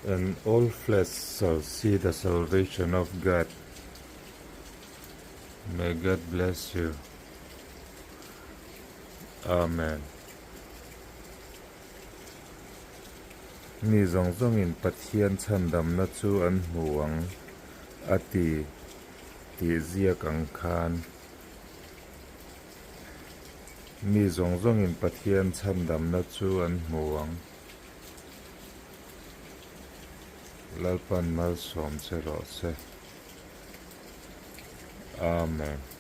And all flesh shall see the salvation of God. May God bless you. Amen. Mi zawng zawngin Pathian chhandamna chu an hmu ang a ti tih ziak ang khan. Mi zawng zawngin Pathian chhandamna chu an hmu ang. Lalpan malsawm che rawh se. Amen.